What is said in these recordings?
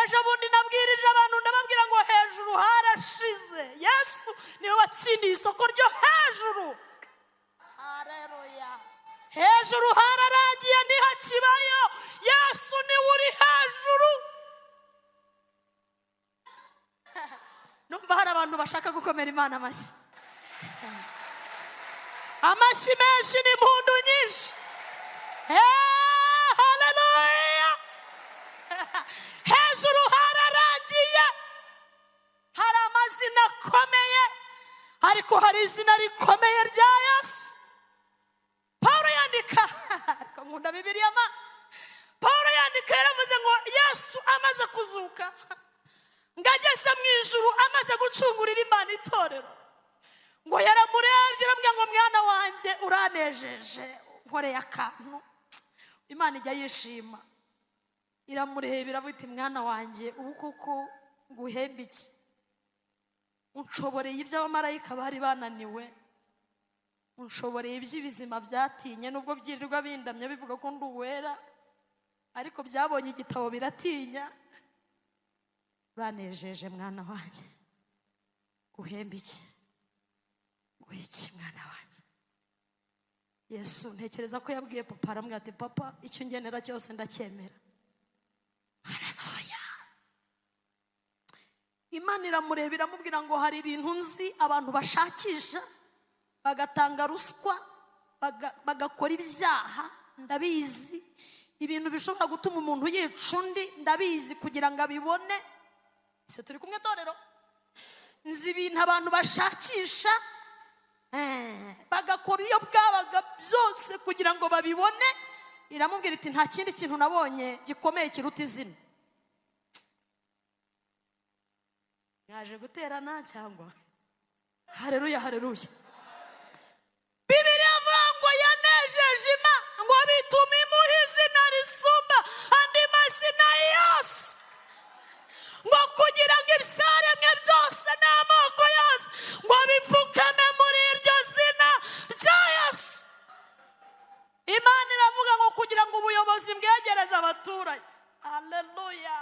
Ejo bundi nabwirije abantu, ndababwira ngo hejuru harashize. Yesu niwe watsindiye isoko ryo hejuru. Haleluya! Hejuru hararangiye, ntihakibayo. Yesu niwe uri hejuru. Numva hari abantu bashaka gukomera Imana amashyi, amashyi menshi n'impundu nyinshi. Haleluya! Hejuru hararangiye. Hari amazina akomeye, ariko hari izina rikomeye rya Yesu. Paul yandika, ariko nkunda Bibiliya ma. Paul yandika, yaravuze ngo Yesu amaze kuzuka, ngo ageze mu ijuru, amaze gucungurira Imana itorero, ngo yaramurebye aramubwira ngo: "Mwana wanjye, uranejeje, nkoreye akantu." Imana ijya yishima, iramureba, iravuga iti: "Mwana wanjye, ubu kuko nguhembe iki? Unshoboreye ibyo abamarayika bari bananiwe, unshoboreye iby'ibizima byatinye, nubwo byirirwa bindamye bivuga ko ndi uwera, ariko byabonye igitabo biratinya. Uranejeje, mwana wanjye, guhemba iki? Nguhe iki, mwana wanjye?" Yesu, ntekereza ko yabwiye papa, aramubwira ati: "Papa, icyo ungenera cyose ndacyemera." Haleluya! Imana iramureba, iramubwira ngo: "Hari ibintu nzi abantu bashakisha, bagatanga ruswa, bagakora ibyaha. Ndabizi, ibintu bishobora gutuma umuntu yica undi, ndabizi, kugira ngo abibone." Ese turi kumwe, torero? "Nzi ibintu abantu bashakisha, bagakora iyo bwabaga byose kugira ngo babibone." Iramubwira iti: "Nta kindi kintu nabonye gikomeye kiruta izina." Mwaje guterana cyangwa? Hareruya, hareruya! Bibiliya avuga ngo yanejeje Imana, ngo bituma imuha izina risumba andi mazina yose, ngo kugira ngo ibyaremwe byose n'amoko yose ngo bipfukame muri iryo zina rya Yesu. Imana iravuga ngo kugira ngo ubuyobozi bwegereze abaturage, haleluya,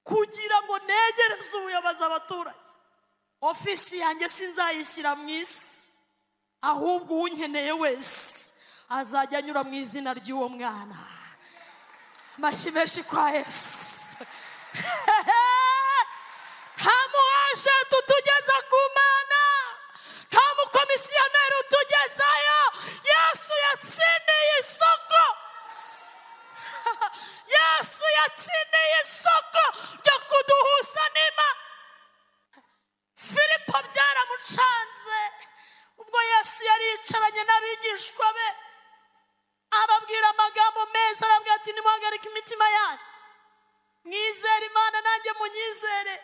kugira ngo negereze ubuyobozi abaturage, ofisi yanjye sinzayishyira mu isi, ahubwo uwunkeneye wese azajya anyura mu izina ry'uwo mwana. Amashyi menshi kwa Yesu! Nta mu agent utugeza ku Mana, nta mukomisiyoneri utugezayo. Yesu yatsindiye isoko. Yesu yatsindiye isoko ryo kuduhuza n'Imana. Filipo byaramucanze ubwo Yesu yari yicaranye n'abigishwa be, ababwira amagambo meza, arabwira ati: "Nimuhagarike imitima yanyu, mwizere Imana, nanjye munyizere."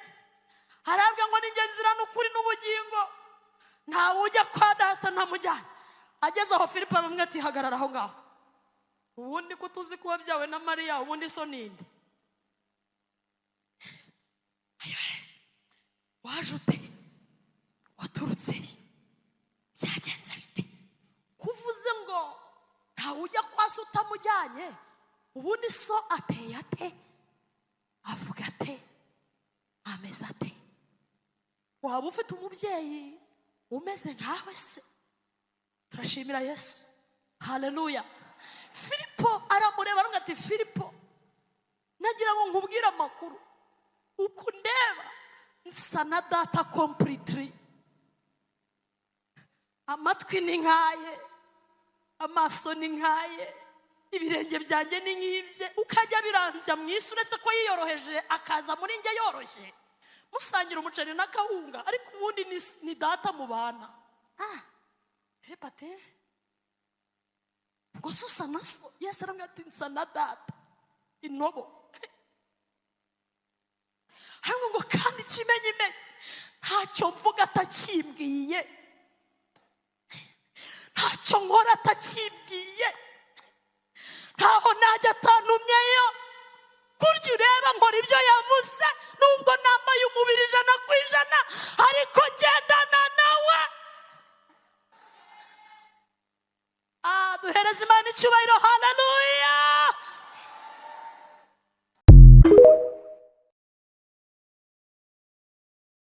Arabwira ngo: "Ninjye nzira n'ukuri n'ubugingo, ntawe ujya kwa Data ntamujyanye." Ageze aho, Filipo aramubwira ati: "Hagarara aho ngaho, ubundi ko tuzi kuba byawe na Mariya, ubundi so ninde? Ayiwe, waje ute? Waturutse he? Byagenze bite? Kuvuze ngo ntawe ujya kwa so utamujyanye, ubundi so ateye ate? Avuga ate? Ameze ate? Waba ufite umubyeyi umeze nkawe se?" Turashimira Yesu, haleluya! Filipo aramureba, aravuga ati: "Filipo, nagira ngo nkubwire amakuru. Uko ndeba nsa na data completely. Amatwi ni nkaye, amaso ni nkaye, ibirenge byanjye ni nk'ibye. Ukajya birambya mu isi, uretse ko yiyoroheje akaza muri njye yoroshye, musangira umuceri n'akawunga, ariko ubundi ni data mubana." Ah, Filipo ati: "Ubwo se usa na so?" Yesu aramubwira ati: "Nsa na data intobo." Hano ngo kandi ikimenyimenyi, ntacyo mvuga atakimbwiye, ntacyo nkora atakimbwiye, ntaho najya atantumyeyo. Kurya ureba nkora ibyo yavuze.